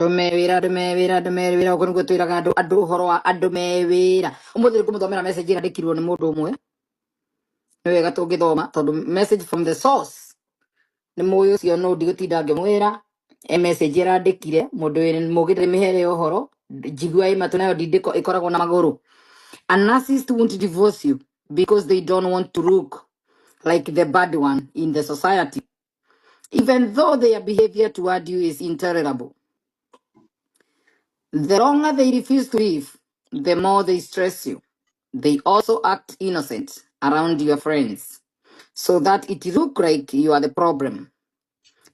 Andũ me wĩra, andũ me wĩra, andũ me wĩra, ũguo nĩguo twĩraga andũ andũ ũhoro wa andũ me wĩra. Ũmũthĩ nĩngũmũthomera message ĩrandĩkirwo nĩ mũndũ ũmwe. Nĩ wega tũngĩthoma tondũ message from the source nĩ mũĩ ũcio nũ ndigũtinda ngĩmwĩra. E message ĩrandĩkire mũndũ wĩ mũgĩ ndĩmĩhere ũhoro njigua ĩ matũ nayo ndindĩko ĩkoragwo na magũrũ. A narcissist won't divorce you because they don't want to look like the bad one in the society, even though their behavior toward you is intolerable. The longer they refuse to leave, the more they stress you. They also act innocent around your friends so that it look like you are the problem.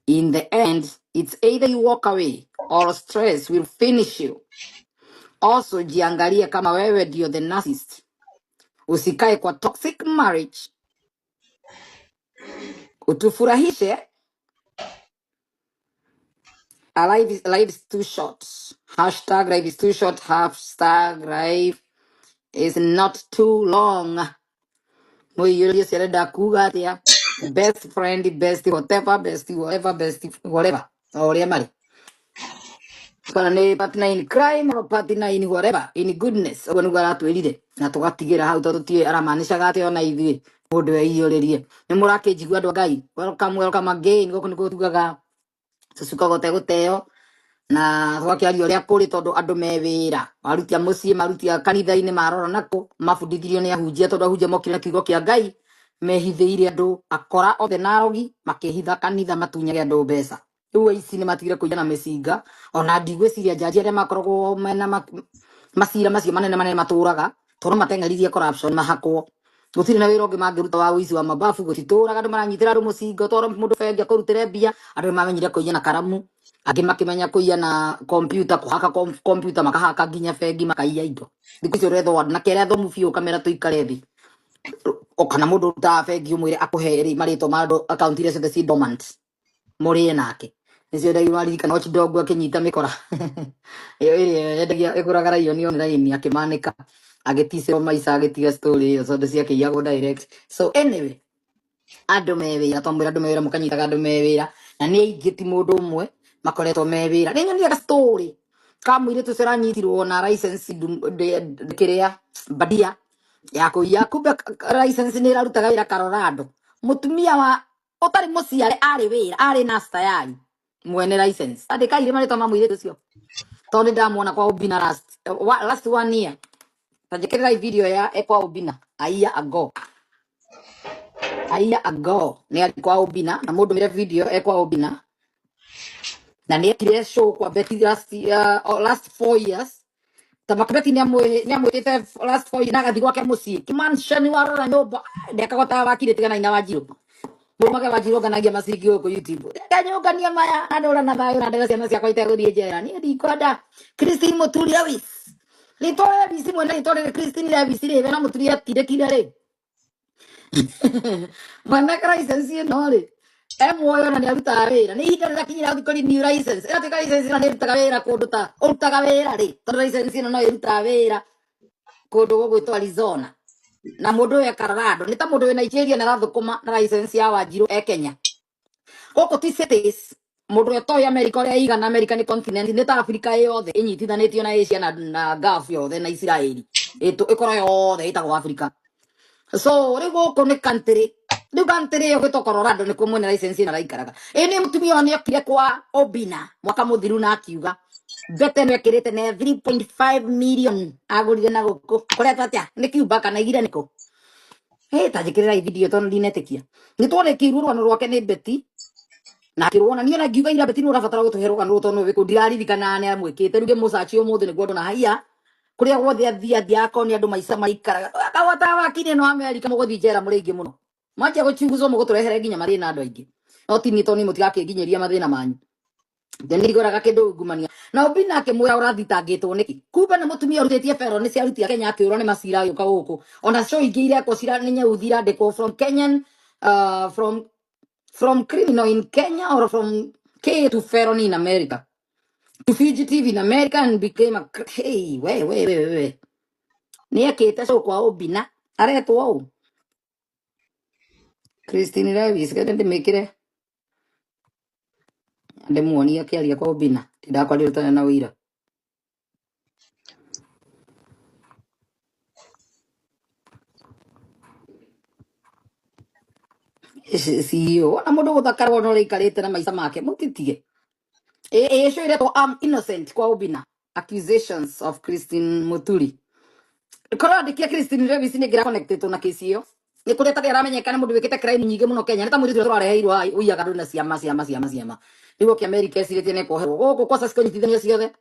In the end, it's either you walk away or stress will finish you. Also, jiangalie kama wewe ndio the narcissist. Usikae kwa toxic marriage. Utufurahishe. Life is too short. #LifeIsTooShort. #LifeIsNotTooLong. Mũiyũrie ũcio arenda kuga atĩa? Best friend, best whatever, best whatever, best whatever. O ũrĩa marĩ. Kana nĩ partner in crime or partner in whatever, in goodness. Ũguo nĩguo aratwĩrire. Na tũgatigĩra hau tondũ tiũĩ aramaanishaga atĩa ona ithuĩ. Mũndũ eiyũrĩrie. Nĩ mũrakĩnjigua andũ a Ngai. Welcome, welcome again. Gũkũ nĩkuo tugaga tũcukaga ũtegũteo na twakĩaria ũrĩa kũrĩ tondũ andũ me wĩra marutia mũciĩ marutia kanitha-inĩ marora nakũ mabundithirio nĩ ahunjia tondũ ahunjia mokire na kiugo kĩa Ngai mehithĩire andũ akora othe na arogi makĩhitha kanitha matunyage andũ mbeca. Rĩu aici nĩ matigire kũiya na mĩcinga ona ndigwĩciria njanji arĩa makoragwo mena macira macio manene manene matũraga tondũ mateng'eririe corruption mahakwo gũtirĩ na wĩra ũngĩ mangĩruta wa ũici wa mababu gũtitũraga andũ maranyitĩra andũ mũcinga ũtwara mũndũ bengi akũrutĩre mbia. Andũ nĩ mamenyire kũiya na karamu, angĩ makĩmenya kũiya na kompiuta, kũhaka kompiuta makahaka nginya bengi makaiya indo. Thikũ icio ũrethwo na kĩrĩa thomu biũ ũkamera tũikare thĩ o kana mũndũ ũrutaga bengi ũmwĩre akũhe marĩtwa ma andũ akaunti iria ciothe ci dormant mũrĩe nake. Nĩcio ndaririkana Watchdog akĩnyita mĩkora ĩyo ĩrĩa yendagia ĩgũraga raia ni online akĩmanĩka agĩticĩrwo maica agĩtiga story ĩyo tondũ ciakĩiyagwo direct. So anyway, andũ me wĩra, twamwĩra andũ me wĩra mũkanyitaga andũ me wĩra na nĩ aingĩ ti mũndũ ũmwe makoretwo me wĩra. Nĩ nyonire story ka mũirĩtu ũcio ũranyitirwo na license kĩrĩa bandia ya kũiya, kumbe license nĩ ĩrarutaga wĩra Colorado. Mũtumia wa ũtarĩ mũciare arĩ wĩra arĩ nurse tayari mwene license andĩkaire marĩtwa ma mũirĩtu ũcio tondũ nĩ ndamwona kwa Obina last one year. Ta njĩkĩrĩrai video ya e kwa Obina a year ago, a year ago nĩ arĩ kwa Obina na mũndũ mĩre video e kwa Obina na nĩ ekire show kwa Betty last year, oh, last 4 years ta Makibeti nĩ amwĩtĩte last 4 years na agathiĩ gwake mũciĩ kĩmansion warora nyũmba ndekagwo ta wakire tigana na Wanjirũ mũmage. Wanjirũ nganagia maciringi gũkũ YouTube ndanyũngania maya na ndũra na thayũ na ndera ciana ciakwa itegũthiĩ njera. Niĩ ndikwenda Christine Mũturi Lewis rĩtwa Lewis mwene rĩtwa rĩrĩ Christine Lewis rĩ we na Mũturi atindĩkire rĩ mwene license ĩno rĩ e muoyo na nĩ arutaga wĩra nĩ ihinda rĩrakinyĩra gũthiĩ kũ renew license ĩratuĩka license ĩno nĩ ĩrutaga wĩra kũndũ ta ũrutaga wĩra rĩ tondũ license ĩno no ĩrutaga wĩra kũndũ gũgwĩtwo Arizona na mũndũ ũyũ e Colorado nĩ ta mũndũ wĩ Nigeria na arathũkũma na license ya Wanjirũ e Kenya. Gũkũ ti cities mũndũ ũrĩa ũtoĩ America ũrĩa ĩigana. America nĩ continent, nĩ ta Africa yothe ĩnyitithanĩtio na Asia na Gulf yothe na Israeli ĩkorwo yothe ĩtagwo Africa. So rĩu gũkũ nĩ country, rĩu country ĩyo gwĩtwo Colorado nĩkuo mwene license ĩno araikaraga. Ĩ nĩ mũtumia ũyũ nĩokire kwa Obina mwaka mũthiru na akiuga mbete ĩno ĩkĩrĩte nĩ 3.5 million agũrire na gũkũ kũretwo atĩa nĩ Cuba kana igire nĩkũ. Hey, ta njĩkĩrĩrai video tondũ ndinetĩkia. Nĩ twarĩkĩirwo rũgano rwake nĩ Betty na akĩrwona niĩ ona ngiuga ira Betty nĩ ũrabatara gũtũhe rũgano rũrũ tondũ wĩkũ ndiraririkana nĩ amwĩkĩte. Rĩu ngĩmũcaci ũmũthĩ nĩguo ndona haiya kũrĩa guothe athiĩ athiaga akonia andũ maica maikaraga akawata wakiri ĩno Amerika mũgũthiĩ njera mũrĩ aingĩ mũno mwanjia gũchunguzwo mũgũtũrehere nginya mathĩna andũ aingĩ no ti niĩ tondũ niĩ mũtigakĩnginyĩria mathĩna manyu. Ndigũraga kĩndũ ungumania na Obina akĩmwĩra ũrathitangĩtwo nĩkĩ kumbe nĩ mũtumia ũrutĩtie bero nĩ ciaruti a Kenya akĩũrwo nĩ macira agĩũka gũkũ ona show ingĩ irekwo cira nĩ nyeuthi irandĩkwo from Kenyan from criminal in Kenya or from K to felony in America to fugitive in America and became a hey we we we we nĩ ekĩte show kwa Obina aretwo ũũ Christine Lewis kende ndĩmĩkĩre. Ndĩmuonie akĩaria kwa Obina ndakwarirũtana na ũira. CEO ona mũndũ gũthakara wona ũrĩa aikarĩte na maica make mũtitige. Ĩcio ĩretwo I'm innocent kwa Obina, accusations of Christine Muturi. Korwo andĩkia Christine Lewis nĩ ngĩra connected na kesi ĩyo. Nĩ kũrĩa tarĩ aramenyeka nĩ mũndũ wĩkĩte crime nyingĩ mũno Kenya. Nĩ ta mũirĩtu ũrĩa tũrareheirwo haha ũiyaga andũ na ciama ciama ciama ciama. Rĩu oke America ecirĩtie nĩ kuoherwo gũkũ kwa cikũnyitithanio ciothe.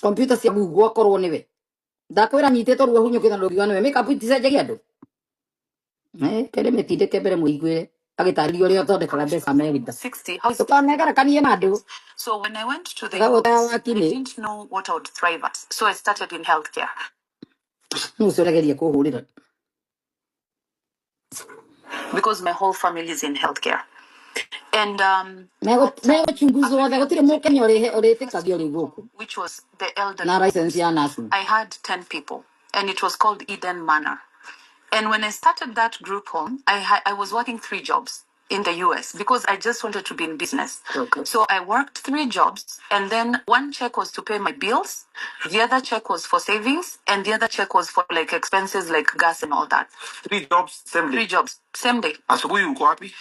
Computer cia Google akorwo nĩwe. Ndakwĩra nyitĩtwo ruo hunyũkĩte na ndũngiuga nĩwe. Makeup iticenjagia andũ. Kere mĩtindĩke mbere mũiguĩre agĩtarĩria ũrĩa ũthondekaga mbeca America. Ndũkanegerekanie na andũ. Gagũtaya wakiri. Nũ ũcio ũrageria kũhũrĩra? Megũchunguzwo othe gũtirĩ mũkenya ũrĩtĩkagio rĩu gũkũ na license ya nursing. Three jobs same day. Asubuhi uko wapi?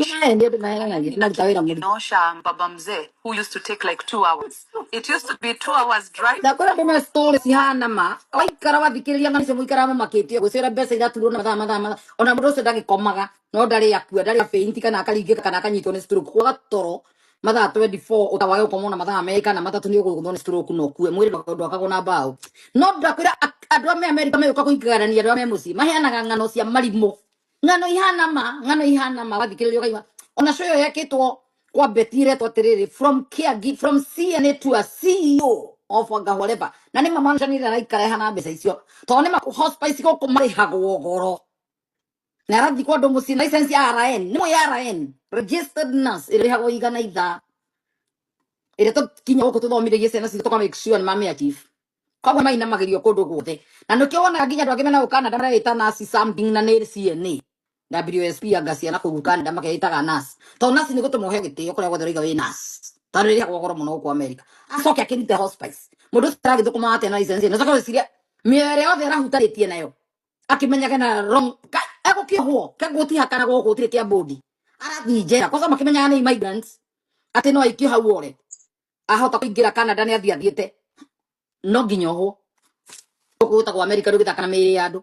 Nĩ andũ maheanagia maruta wĩra mũritũ. Ndakwĩra ndũ na story cihana ma waikara wathikĩrĩria ng'ano icio mũikaraga mũmakĩtio gwĩcĩra mbeca iraturwo na mathaa mathaa mathaa ona mũndũ ũcio ndagĩkomaga no ndarĩ akua ndarĩ faint kana akaringĩka kana akanyitwo nĩ stroke kwaga toro mathaa 24 ũtawage gũkoma ona mathaa merĩ kana matatũ nĩ ũgũgũthwo nĩ stroke na ũkue mwĩrĩ ndwakagwo na mbaũ. No ndakwĩra andũ a me Amerika megũka kũikarania andũ a me mũciĩ maheanaga ng'ano cia marimũ, ng'ano ihana ma, ng'ano ihana ma, wathikĩrĩria ũkaigua ona show ĩyo yekĩtwo kwa Betty iretwo atĩrĩrĩ from care from CNA to a CEO of anga whatever, na nĩ mamancanire araikara hana mbeca icio tondũ nĩ hospice gũkũ marĩhagwo goro na arathiĩ kwa andũ mũciĩ na license ya RN nĩ ya RN registered nurse ĩrĩhagwo igana ithaa ĩrĩa tũkinya gũkũ tũthomithagie ciana citũ tũka make sure nĩ mame achieve. Koguo mainamagĩrio kũndũ guothe na nĩkĩo wonaga nginya andũ angĩ mena gũkũ Canada mareĩta nurse something na nĩ CNA WSP anga ciana kũu Canada makeĩtaga nurse tondũ nurse nĩ gũtũma ũheo gĩtĩo kũrĩa guothe ũraiga wĩ nurse tondũ rĩrĩhagwo goro mũno gũkũ America. Acoke akĩrute hospice mũndũ ũcio aragĩthũkũma atĩa na license ĩno? Acoke gwĩciria mĩoyo ĩrĩa yothe arahutanĩtie nayo akĩmenyaga na wrong egũkĩohwo kegũtihakana gũkũ gũtirĩ kĩa bodi arathiĩ njera kwanza makĩmenyaga nĩ immigrants atĩ no aikio hau ore ahota kũingĩra Canada nĩ athiĩ athiĩte no nginya ohwo. Gũkũ gwĩtagwo America ndũgĩthaka na mĩĩrĩ ya andũ.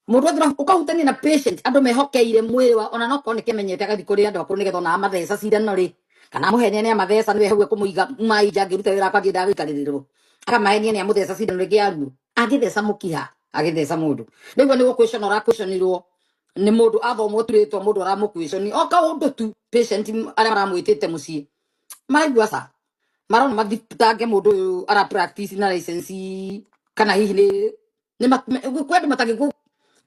Mũndũ athira ũkahutania na patient andũ mehokeire mwĩrĩ wa ona no korwo nĩ kĩmenyete agathiĩ kũrĩ andũ akũrũ nĩgetha ona amatheca cindano rĩ kana amũhenia nĩ amatheca nĩwe hau ekũmũiga maija angĩruta wĩra akwa angĩenda gũikarĩrĩrwo akamahenia nĩ amũtheca cindano rĩngĩ ya ruo angĩtheca mũkiha agĩtheca mũndũ rĩu nĩ gũkwĩcona ũrakwĩconirwo nĩ mũndũ athoma ũturĩtwo mũndũ aramũkwĩconi o kaũndũ tu patient arĩa maramwĩtĩte mũciĩ maraigua ca marona mathitange mũndũ ũyũ ara practice na license kana hihi nĩ kwĩ andũ matangĩkũ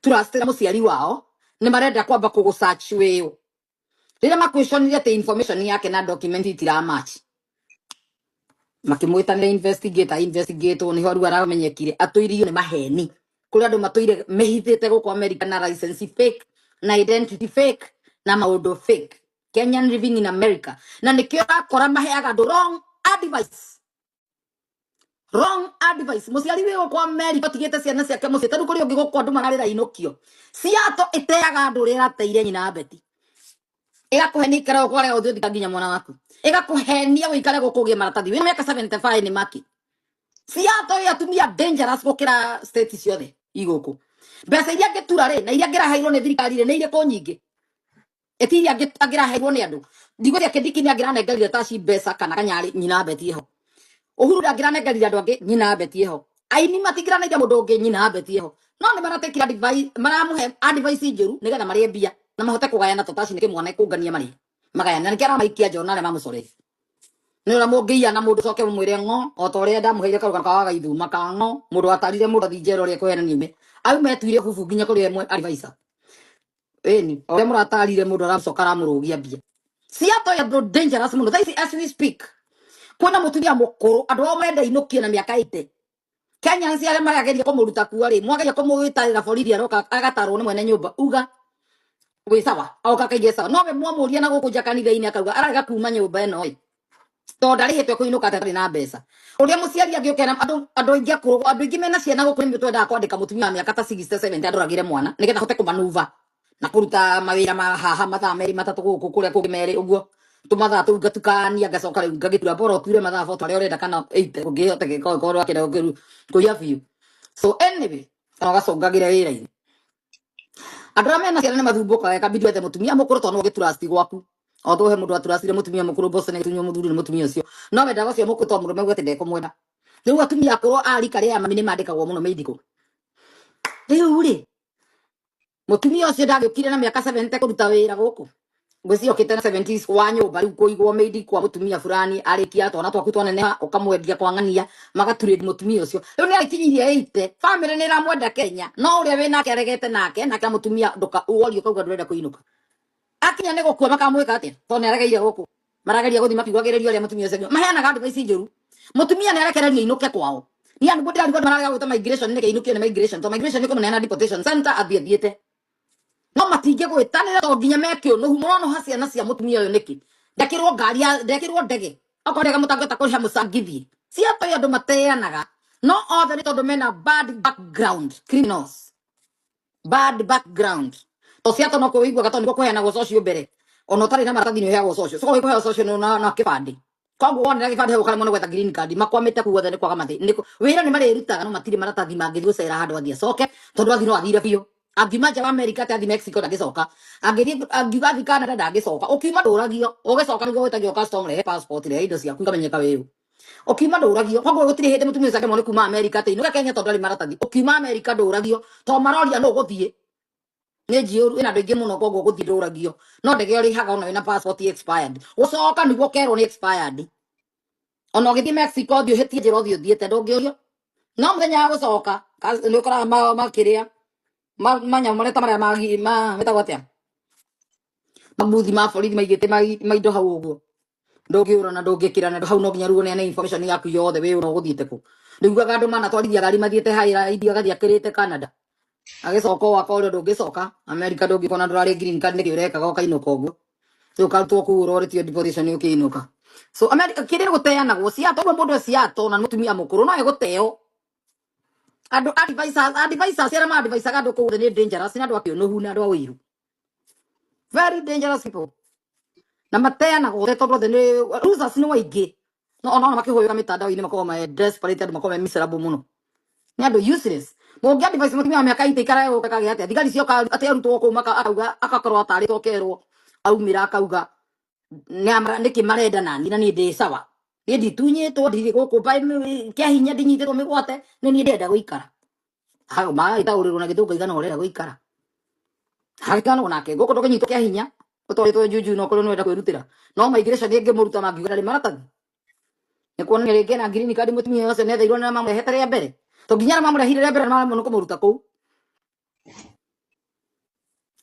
trust na mũciari wao nĩ marenda kwamba kũgũ search wĩũ rĩrĩa makwĩconire atĩ information yake na document itiramatch makĩmwĩtanĩra investigator investigate nĩho rĩu aramenyekire atũirio nĩ maheni kũrĩ andũ matũire mehithĩte gũkũ America na license fake na identity fake na maũndũ fake. Kenyan living in America na nĩkĩo ũrakora maheaga andũ wrong advice, wrong advice. Mũciari wĩ gũkũ America ũtigĩte ciana ciake mũciĩ tarĩu kũrĩ ũngĩ gũkũ andũ mararĩra inũkio Seattle ĩteaga andũ ũrĩa ĩrateire nyina Betty ĩgakũhenia ikara gũkũ arĩa ũthiĩ ũthika nginya mwana waku ĩgakũhenia ũikare gũkũ ũgĩe maratathi wĩna mĩaka 75 nĩ maki. Seattle ĩ atumia dangerous gũkĩra state ciothe igũkũ. Mbeca iria angĩtura rĩ na iria angĩraheirwo nĩ thirikari rĩ nĩ irĩkũ nyingĩ ĩti iria angĩraheirwo nĩ andũ ndigwĩria Kindiki nĩ angĩranengerire taci mbeca kana kanyarĩ nyina Betty ĩho Uhuru ndangĩranengerire andũ angĩ nyina Betty ĩho aini matingĩraneire mũndũ ũngĩ nyina Betty ĩho no nĩ maratekire advice maramũhe advice njũru nĩgetha marĩe mbia na mahote kũgayana tũtaci nĩ kĩmwana kũngania marĩe magayana na nĩkĩo aramaikia njona arĩa mamũcorei nĩ ũrĩa mũngĩiya na mũndũ coke mũmwĩre ng'o o ta ũrĩa ndamũheire karũgano ka wagaithuma ka ng'o mũndũ atarire mũndũ athiĩ njera ũrĩa ekũheana niume aume etuire bubu nginya kũrĩ ĩmwe advisor ĩni o ũrĩa mũratarire mũndũ aracoka aramũrũgia mbia. Seattle ya andũ dangerous mũno thaa ici as we speak kwĩna mũtumia mũkũrũ andũ ao marenda inũkio na mĩaka 80 Kenyans arĩa marageria kũmũruta kuo rĩ mwageria kũmũgĩtarĩra borithi aroka agatarwo nĩ mwene nyũmba uga Wĩ sawa oka kaige sawa no we mwamũria na gũkũ nja kanitha-inĩ akauga ararega kuma nyũmba ĩno ĩ tondũ ndarĩhĩtwo kũinũka atarĩ na mbeca ũrĩa mũciari angĩũkena andũ aingĩ akũrũ andũ aingĩ mena ciana gũkũ nĩ twendaga kwandĩka mũtumia wa mĩaka ta 60 70 andoragĩre mwana nĩgetha ahote kũmanuva na kũruta mawĩra ma haha mathaa merĩ matatũ gũkũ kũrĩa kũngĩ merĩ ũguo tũmathaa tũu ngatukania ngacoka rĩu ngagĩtura bora ũture mathaa 40 arĩa ũrenda kana 80 ũngĩhota korwo akĩenda kũiya biũ. So anyway, kana ũgacũngagĩre wĩra-inĩ andũ arĩa mena ciana nĩ mathumbũkaga kabidi wethe mũtumia mũkũrũ tondũ no ũgĩturasti gwaku o he mũndũ aturastire mũtumia mũkũrũ boss nĩ gĩtunywo mũthuri nĩ mũtumia ũcio no wendaga ũcio mũkũrũ tondũ mũrũme auga atĩ ndekũmwenda. Rĩu atumia akũrũ a rika rĩa mami nĩ mandĩkagwo mũno meithiko. Rĩu rĩ mũtumia ũcio ndagĩũkire na mĩaka 70 kũruta wĩra gũkũ ngwĩciria okĩte na 70s wa nyũmba rĩu kũigwo maid kwa mũtumia fulani arĩkia twana twaku twaneneha ũkamwendia kwa ng'ania magaturĩndi mũtumia ũcio rĩu nĩ agĩkinyirie 80 family nĩ ĩramwenda Kenya no ũrĩa wĩ nake aregete nake nake mũtumia ndũka worio ũkauga ndũrenda kũinũka akinya nĩ gũkua makamwĩka atĩa tondũ nĩ aregeire gũkũ marageria gũthiĩ makiugagĩrĩria ũrĩa mũtumia ũcio maheanaga advice njũru mũtumia nĩ arekererio inũke kwao niĩ andũ ndĩrarigwo andũ mararega gwĩta migration nĩkĩ inũkio nĩ migration to migration nĩ kũmũneana deportation center athiĩ athiĩte no matingĩgwĩtanĩra to nginya meke ũnũhu mũronoha ciana cia mũtumia ũyũ nĩkĩ ndekĩrwo ngari ndekĩrwo ndege okorwo ndege mũtangĩhota kũrĩha mũcangithie ciatoi andũ mateanaga no othe nĩ tondũ mena bad background criminals bad background to ciato no kũiguaga tondũ nĩkuo kũheanagwo social mbere ona ũtarĩ na maratathi nĩ ũheagwo social so kũheo social na kĩbandĩ koguo wonera kĩbandĩ hau ũkaremwo nĩ gwetha green card makwamĩte kuu guothe nĩ kwaga mathĩ wĩra nĩ marĩrutaga no matirĩ maratathi mangĩthiĩ gũcera handũ athiĩ acoke tondũ athiĩ no athire biũ angiuma nja wa America atĩ athiĩ Mexico ndangĩcoka angĩthiĩ angiuga athiĩ Canada ndangĩcoka ũkiuma ndũragio ũgĩcoka nĩguo wĩtagio custom rehe passport rehe indo ciaku ikamenyeka wĩũ ũkiuma ndũragio koguo gũtirĩ hĩndĩ mũtumia ũcio angĩremwo nĩ kuma America atĩ inũka Kenya tondũ ndarĩ maratathi ũkiuma America ndũragio to maroria nũ ũgũthiĩ nĩ njiyũru ĩna andũ aingĩ mũno koguo gũthiĩ ndũragio no ndege ũrĩhaga ona wĩna passport expired gũcoka nĩguo ũkerwo nĩ expired ona ũgĩthiĩ Mexico ũthiĩ ũhĩtie njĩra ũthiĩ ũthiĩte ndũngĩũrio no mũthenya wa gũcoka nĩ ũkoraga makĩrĩa manyamũ marĩa ta marĩa metagwo atĩa mabuthi ma borithi maigĩte maindo hau ũguo ndũngĩũra na ndũngĩkĩra na hau no nginya rĩu ũneane information yaku yothe wĩ ũna ũgũthiĩte kũ nĩguaga andũ manatwarithia ngari mathiĩte haira agathiĩ akĩrĩte Canada agĩcoka o akorio ndũngĩcoka America ndũngĩkona ndũrarĩ green card nĩkĩ ũrekaga ũkainũka ũguo rĩu ũkarutwo kũu ũrorĩtio deportation ũkĩinũka so America kĩrĩa gũteanagwo Seattle ũguo mũndũ e Seattle na nĩ mũtumia mũkũrũ no egũteo andũ advisors arĩa ma-advisaga andũ kũu nĩ dangerous nĩ andũ a kĩũnũhu na andũ a ũiru very dangerous people na mateanagwo othe tondũ othe nĩ losers nĩ waingĩ no ona makĩhũyũka mĩtandao-inĩ makoragwo me desperate andũ makoragwo me miserable mũno nĩ andũ useless mũngĩ advice mũtumia wa mĩaka 80 ikara gũkũ kagĩa atĩa thigari cioka atĩ arutwo kũu akauga akakorwo atarĩtwo kerwo aumĩra akauga nĩkĩ marenda nani na niĩ ndĩ sawa niĩ nditunyĩtwo ndirĩ gũkũ kĩa hinya ndinyitĩtwo mĩgwate nĩ niĩ ndĩrenda gũikara magagĩtaũrĩrwo na gĩthũngũ igana ũrenda gũikara hagĩkanwo nake gũkũ ndũkĩnyitwo kĩa hinya ũtwarĩtwo juju no korwo nĩwenda kwĩrutĩra no migration ĩngĩmũruta mangiuga ndarĩ maratathi nĩ kuonania rĩngĩ na green card mũtumia ũcio nĩetheirwo na mamũrehete rĩa mbere to nginya arĩa mamũrehire rĩa mbere nĩmaremwo nĩ kũmũruta kũu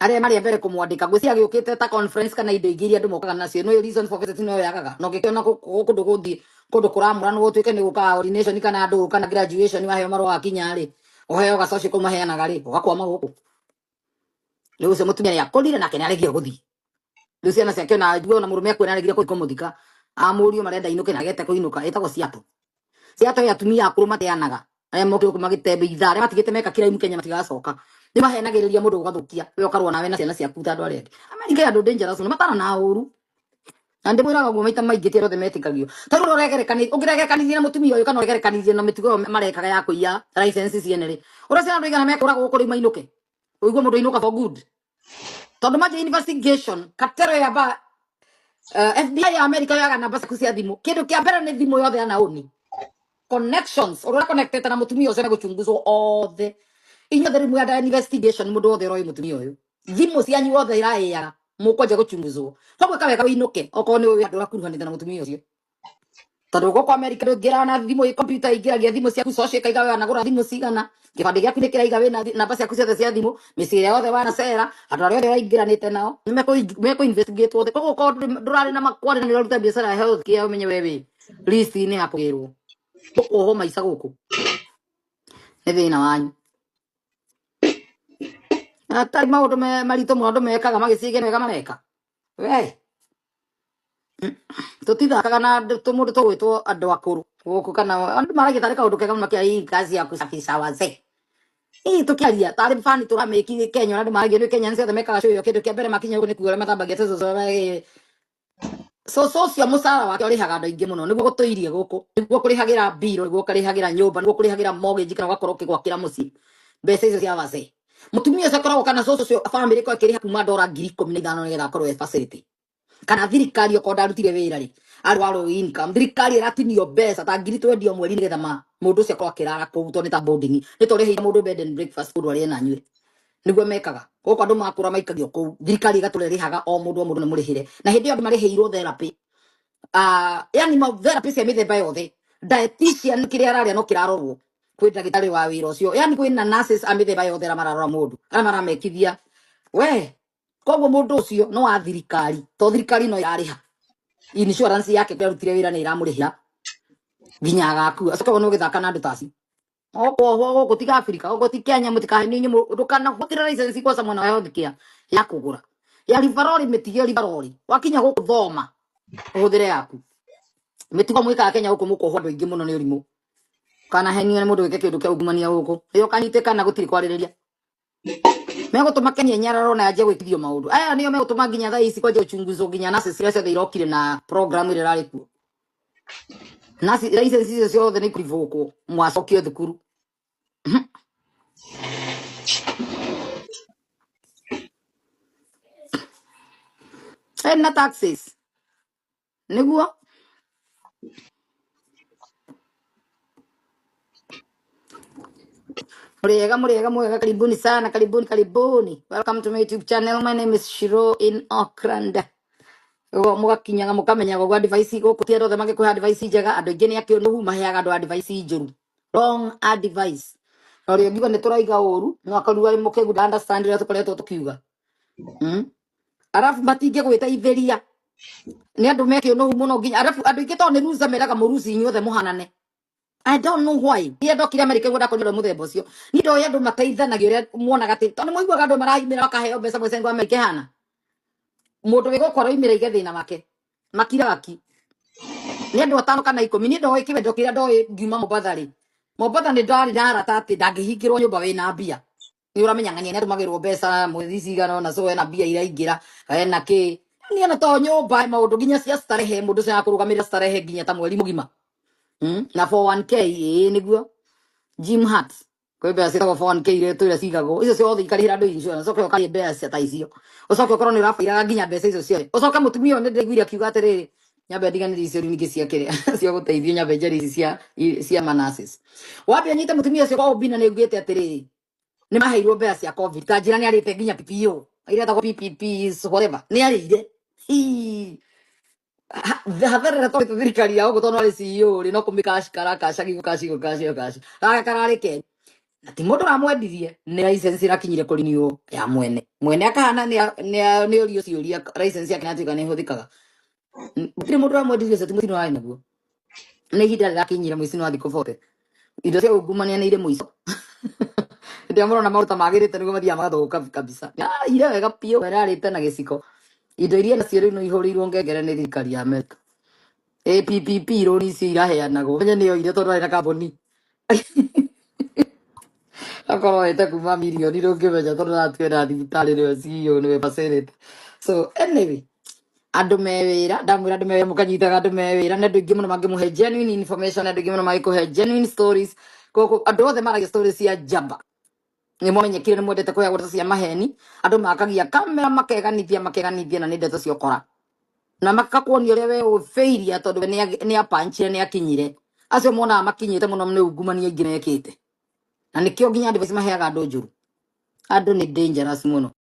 arĩa marĩ a mbere kũmwandĩka ngwĩciria gĩũkĩte ta conference kana indo ingĩ iria andũ mokaga nacio no reason for visit no yagaga na ũngĩkĩona kũndũ gũthiĩ kũndũ kũramũranwo gũtuĩke nĩ gũkaga ordination kana andũ kana graduation waheo marũa wakinya rĩ ũheo gacoci kau maheanaga rĩ ũgakwama gũkũ rĩu ũcio mũtumia nĩ akũrire nake nĩ aregire gũthiĩ rĩu ciana ciake ona njua ona mũrũme akue nĩ aregire gũthiĩ kũmũthika amũriũ marenda inũke na agete kũinũka ĩtagwo Seattle Seattle ya atumia akũrũ mateanaga arĩa mokire gũkũ magĩtembe ithaa arĩa matigĩte meka kĩraimu Kenya matigacoka nĩ mahenagĩrĩria mũndũ ũgathũkia we ũkarũa nawe na ciana ciaku ta andũ arĩa angĩ Amerika ya andũ dangerous mũno matana na ũru na ndĩmwĩraga ũguo maita maingĩ ti andũ othe metĩkagio tondũ ũrĩa ũngĩregerekanithia na mũtumia ũyũ kana ũregerekanithie na mĩtugo ĩyo marekaga ya kũiya license ciene rĩ ũrĩa ciana andũ aigana mekũragwo gũkũ rĩu mainũke ũigue mũndũ ainũka for good tondũ manjia investigation katero ya ba FBI ya America yoyaga namba ciaku cia thimũ kĩndũ kĩa mbere nĩ thimũ yothe ya naoni connections ũrĩa connected na mũtumia ũcio nĩgũchunguzwo othe inyuothe rĩu mwenda investigation mũndũ wothe ũroĩ mũtumia ũyũ thimũ cianyu othe iraĩaga mũkwanja gũchunguzwo koguo ĩka wega ũinũke okorwo nĩ ũĩ andũ ũrakuruhanĩte na mũtumia ũcio tondũ gũkũ America ndũngĩra na thimũ ĩ computer ĩingĩragia thimũ ciaku social ĩkaiga we wanagũra thimũ cigana kĩbandĩ gĩaku nĩ kĩraiga wĩna namba ciaku ciothe cia thimũ mĩciĩ ĩrĩa yothe wanacera andũ arĩa othe waingĩranĩte nao nĩ mekũ investigate othe koguo korwo ndũrarĩ na makwari na nĩ ũraruta biacara ya health care ũmenye we wĩ list-inĩ ya kũgĩrwo ũkuohwo maica gũkũ nĩ thĩna wanyu. Atarĩ maũndũ maritũ mũno andũ mekaga magĩciige wega mareka. We tũtithakaga na andũ mũndũ tũgwĩtwo andũ akũrũ gũkũ kana andũ maragia tarĩ kaũndũ kega mũno kĩa hii kazi ya kusafisha wazee. Ii tukiaria tarĩ bani tũramĩki Kenya ona andũ maragia nĩ Kenya ciothe mekaga show ĩyo kĩndũ kĩa mbere makinya gũkũ nĩ kuga ũrĩa mathambagia tũcũcũ. Cũcũ ũcio mũcara wake ũrĩhaga andũ aingĩ mũno nĩguo gũtũirie gũkũ, nĩguo kũrĩhagĩra mbirũ, nĩguo ũkarĩhagĩra nyũmba, nĩguo kũrĩhagĩra mortgage kana ũgakorwo ũkĩgwakĩra mũciĩ mbeca icio cia wazee. Mũtumia ũcio akoragwo kana cũcũ ũcio bamĩrĩ ĩkorwo ĩkĩrĩha kuma ndora 15,000 nĩgetha akorwo e facility, kana thirikari okorwo ndarutire wĩra rĩ arĩ wa low income, thirikari ĩratinio mbeca ta 20,000 o mweri nĩgetha mũndũ ũcio akorwo akĩrara kũu tondũ nĩ ta boarding, nĩ ta ũrĩhĩire mũndũ bed and breakfast mũndũ arĩe na anyue. Nĩguo mekaga gũkũ, andũ makũra maikagio kũu, thirikari ĩgatũra ĩrĩhaga o mũndũ o mũndũ nĩ mũrĩhĩre, na hĩndĩ ĩyo andũ marĩhĩirwo therapy, yani ma therapy cia mĩthemba yothe, dietitian kĩrĩa ararĩa no kĩrarorwo, kwĩ ndagĩtarĩ wa wĩra ũcio, yani kwĩna nurses a mĩthemba yothe arĩa mararora mũndũ, arĩa maramekithia we. Koguo mũndũ ũcio no wa thirikari, to thirikari no ĩrarĩha insurance yake, kũrĩa arutire wĩra nĩ ĩramũrĩhĩra nginya agakua. Acoke wone ũgĩthaka na andũ ta acio okohwo gũkũ tiga Afrika, gũkũ ti Kenya, mũtikahenio inyuĩ, ndũkanahũthĩre license kwanza mwena wa healthcare ya kũgũra ya rivarori, mĩtige rivarori, wakinya gũkũ thoma ũhũthĩre yaku. Mĩtugo mwĩkaga Kenya gũkũ mũkohwo andũ aingĩ mũno nĩ ũrimũ, kana henio nĩ mũndũ wĩke kĩndũ kĩa ungumania gũkũ rĩo kanyitĩkana gũtirĩ kwarĩrĩria. Megũtũma Kenya ĩnyararwo na yanjie gwĩkithio maũndũ aya, nĩo megũtũma nginya thaa ici kwanjia uchunguzo nginya nurses iria ciothe irokire na program ĩrĩa ĩrarĩ kuo, nurses license icio ciothe nĩ ikũrivũkwo mwacokio thukuru. Ena taxes nĩguo. Muriega muriega mwega, karibuni sana, karibuni karibuni, welcome to my YouTube channel. My name is Shiro in Auckland. Ũguo mũgakinyaga mũkamenya ũguo advice gũkũ ti andũ othe mangĩkũhe advice njega, andũ aingĩ nĩ akĩũnũhu, maheaga andũ advice njũru, wrong advice. Na ũrĩa ũngiuga nĩ tũraiga ũru no akorirwo arĩ mũkĩgu, nda understand ũrĩa tũkoretwo tũkiuga. Arabu matingĩgwĩteithĩria nĩ andũ mekĩũnũhu mũno nginya arabu andũ aingĩ tondũ nĩ rusa meraga mũruci inyuothe mũhanane. I don't know why. Niĩ ndokire Amerika nĩguo ndakorire mũthemba ũcio. Niĩ ndoĩ andũ mateithanagia ũrĩa muonaga atĩ tondũ nĩmũiguaga andũ maraimĩra makaheo mbeca mwĩcengo Amerika ĩhana. Mũndũ wĩ gũkũ aroimĩra aige thĩna wake. Makiraga ki. Nĩ andũ atano kana 10. Niĩ ndoĩ kĩwendo kĩrĩa ndoĩ ngiuma Mombatha rĩ. Mombatha nĩ ndarĩ na arata atĩ ndangĩhingĩrwo nyũmba wĩna mbia. Nĩ ũramenya ng'ania nĩ atũmagĩrwo mbeca mweri cigana ũna, so ena mbia iraingĩra, ena kĩ. Niĩ ona to nyũmba maũndũ nginya cia starehe, mũndũ ũcio akũrũgamĩrĩra starehe nginya ta mweri mũgima. Na 401k ĩĩ nĩguo Jim Hart kwĩ mbeca ciĩtagwo 401k iria tũrĩa cigagwo icio ciothe ikarĩhĩra andũ insurance, ũcoke ũkarĩhe mbeca ta icio, ũcoke ũkorwo nĩ ũrabairaga nginya mbeca icio ciothe, ũcoke mũtumia ũyũ nĩ ndĩraiguire akiuga atĩrĩrĩ, nyambe ndiganĩrie icio rĩu ningĩ cia kĩrĩa cia gũteithio, nyambe njarie ici cia manasis, wambe ũnyite mũtumia ũcio kwa Obina nĩ augĩte atĩrĩrĩ, nĩ maheirwo mbeca cia COVID, ta njĩra nĩ arĩte nginya PPO iria ĩtagwo PPP whatever, nĩ arĩire. Hii. Hathara ĩrĩa twarĩte thirikari ya gũkũ tondũ arĩ CEO rĩ, no kũmĩkaci karakaca gũkaci gũkaci gũkaci gaka kararĩ keru na ti mũndũ ũramwendirie, nĩ license ĩrakinyire kũrinio ya mwene, mwene akahana nĩ orio ciũria license yake nĩatuĩka nĩ ĩhũthĩkaga. Gũtirĩ mũndũ ũramwendirie ũcio, ti mũtino warĩ naguo, nĩ ihinda rĩrakinyire mũici no athiĩ kũbote indo cia ungumania nĩ irĩ mũico. Hĩndĩ ĩrĩa mũrona maũndũ ta magĩrĩte nĩguo mathiaga magathũka kabisa. Ire wega biũ ĩrarĩte na gĩciko indo iria nacio rĩu nĩ ihũrĩirwo ngengere nĩ thirikari ya Amerika. APPP rũni icio iraheanagwo menye nĩ oire tondũ arĩ na kambuni, akorwo oete kuma mirioni ndũngĩmenya tondũ aratuĩra thibitarĩ nĩwe CEO nĩwe facility. So anyway, andũ me wĩra, ndamwĩra andũ me wĩra, mũkanyitaga andũ me wĩra nĩ andũ aingĩ mũno mangĩmũhe genuine information, andũ aingĩ mũno mangĩkũhe genuine stories. Koguo andũ othe maragia stories cia njamba, nĩ mwamenyekire nĩ mwendete kũheagwo ndeto cia maheni, andũ makagia kamera makeganithia makeganithia na nĩ ndeto cia ũkora na makakuonia ũrĩa we ũbĩiria tondũ we nĩ apanchire nĩ akinyire, acio monaga makinyĩte mũno nĩ ungumania aingĩ mekĩte, na nĩkĩo nginya advice maheaga andũ njũru, andũ nĩ dangerous mũno.